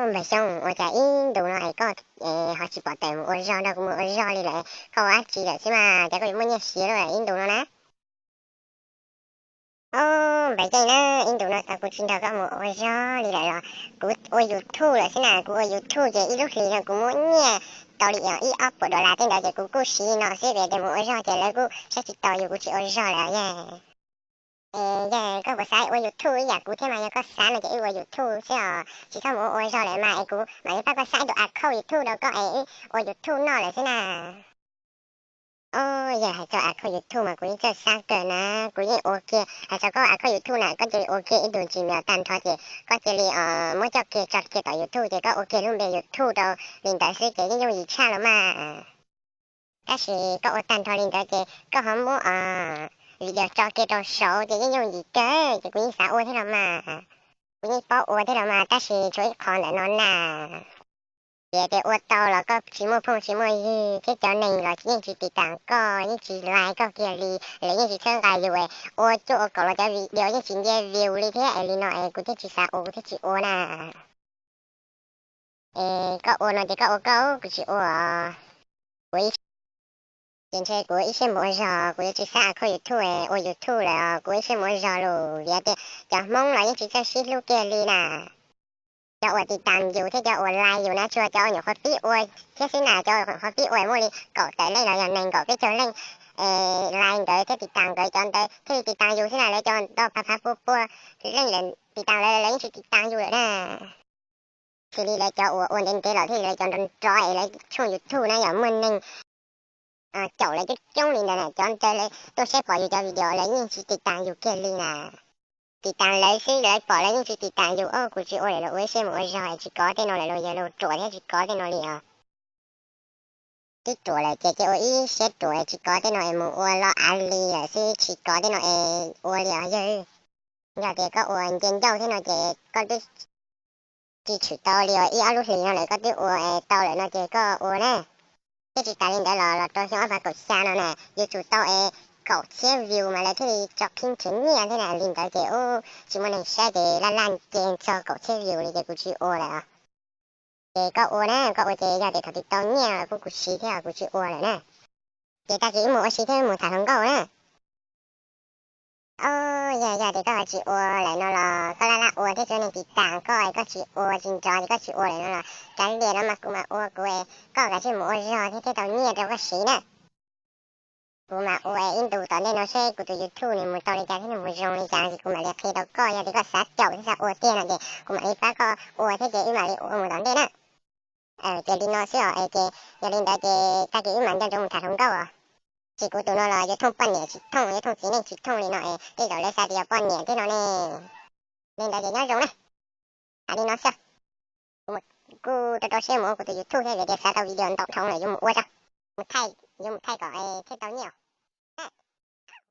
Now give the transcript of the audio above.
Npawg Xyooj, ua cas ib ntus no es koj ho tsis pom tawm mus ua zog nrog kuv mus ua zog li lawm? Koj ua dab tsi lawm xwb mas cas koj yuav muaj nyiaj siav luaj ib ntus no na? Ob, Npawg Yeej na, ib ntus no tau kuv tsis nrog koj mus ua zog li lawm los kuv ua YouTube lawm xwb na. Kuv ua YouTube ces ib lub hlis no kuv muab nyiaj tau li ib ob puas dollar tej ntawd ces kuv kuj siv no xwb, vim tias mus ua zog ces lawv kuj saib tsis taus yus, kuv tsis ua zog lawm yog. Es yog koj puas xav ua YouTube ib yam kuv thiab mas? Yog koj xav no ces wb ua YouTube xwb os, tsis txhob mus ua ua zog lawm mas es kuv mam li pab koj xa ib tug account YouTube rau koj es wb ua YouTube noj lawm xwb na. Ob, yog hais txog account YouTube mas kuv yeej txawj xa kawg na, kuv yeej ua kiag. Hais txog koj account YouTube na, koj cia li ua kiag ib tug Gmail tag nrho ces koj cia li muab coj kiag tso kiag tom YouTube ces koj ua kiag lub npe YouTube rau li ntawd xwb ces yeej yooj yim tshaj los mas. Tab sis koj ua tag nrho li ntawd ces koj ho muab video tso kiag rau saud ces yeej yooj yim kawg ces kuv yeej xav ua thiab los mas. Kuv yeej paub ua thiab los mas, tab sis tshuav ib qho ntawm no na. Vim tias ua tau los koj tsis muaj phooj tsis muaj ywg thiab cov neeg los yeej tsis tiv tam koj, yeej tsis like koj kiag li, lawv yeej tsis txhawb nqa yus. Ua cuaj ua kaum los cov video yeej tsis nce view li thiab es li no es kuv thiaj tsis xav ua, kuv thiaj tsis ua na. Es koj ua no ces koj ua koj, kuv tsis ua. Kuv, ces ntshe kuv ib siab mus ua zog, kuv yuav tsis xa account YouTube ua YouTube lawm os, kuv ib siab mus ua zog lawm vim tias cov Hmoob los yeej tsis txawj sib hlub kiag li na. Cov uas tiv tam yus thiab cov uas like yus na tsuas cov uas nyuam qhuav pib ua thiab xwb na, cov uas nyuam qhuav pib ua muaj li kaum tawm leej los yog nees nkaum peb caug leej like nkawd thiab tiv tam nkawd cov ntawd thiaj li tiv tam yus xwb na, lawv cov ntau phav phav pua pua leej lawm tiv tam lawv, lawv yeej tsis tiv tam yus lawm na. Xws li lawv cov uas ua ntev ntev los thiab lawv cov nrov nrov es lawv tshooj YouTube na yog muaj neeg caum lawv coob coob li ntawd na, cov ntawd lawv tuaj saib pom yus cov video lawv yeej tsis tiv tam yus kiag li na. Tiv tam lawv xwb lawv pom lawv yeej tsis tiv tam yus os, kuv tsis ua lawm los ua ib siab mus ua zog es tsis kov tej no lawm los yog los ruam thiab tsis kov tej no li os. Twb ruam lawm ces cia ua ib siab ruam es tsis kov tej no es mus ua lo av li lawm xwb, tsis kov tej no es ua li os yawg. Yog tias koj ua nce ncauj thiab no ces koj twb tsis tshwm tau li os, ib ob lub hlis no lawm koj twb ua tau lawm no ces koj ua na. Thiab tsis tas li ntawd los los rau xyoo ob phav kaum xya no na yuav tsum tau es kaum txhiab view mas lawv thiaj li tso qhib nrhiav nyiaj thiab na, li ntawd ces ub tsis muaj neeg saib ces laj laj nce txog kaum txhiab view li ces kuv tsis ua lawm os. Ces koj ua na, koj ua ces yog tias thaum twg tau nyiaj los kuj kuv siv thiab kuv tsis ua lawm na. Ces tag kis wb mus ua si thiab mus tham hluas nkauj na. Ob, yog yog tias koj ho tsis ua lawm no los koj laj laj ua thiab tsis muaj neeg tiv tam koj, koj tsis ua tsis nrov ces koj tsis ua lawm no los kav liam no mas kuv mam ua kuv, koj kav tsij mus ua zog thiab thiaj tau nyiaj rau koj siv na. Kuv mam ua ib ntus tom ntej no seb kuv tus YouTube nws mus tau li cas thiab nws mus zoo li cas ces kuv mam li qhia rau koj. Yog tias koj xav caum thiab xav ua tiag no ces kuv mam li pab koj ua thiab ces wb mam li ua mus tom ntej na. Ces li no xwb os, es ces yog li ntawd ces tag kis wb mam nco ntsoov mus tham hluas nkauj os. Tsis kuv tus no los yuav thooj poj niam tsis thooj, yuav thooj txiv neej tsis thooj li no es tej zaum lawv xav tias yog poj niam thiab no ne. Li ntawd ces nyob zoo na. Hais li no xwb, kuv kuj rau rau siab mus ua kuv tus YouTube thiab vim tias xav tau video ntau dhau lawm yuav mus ua tso, mus thaij, yuav mus thaij kom thiaj tau nyiaj.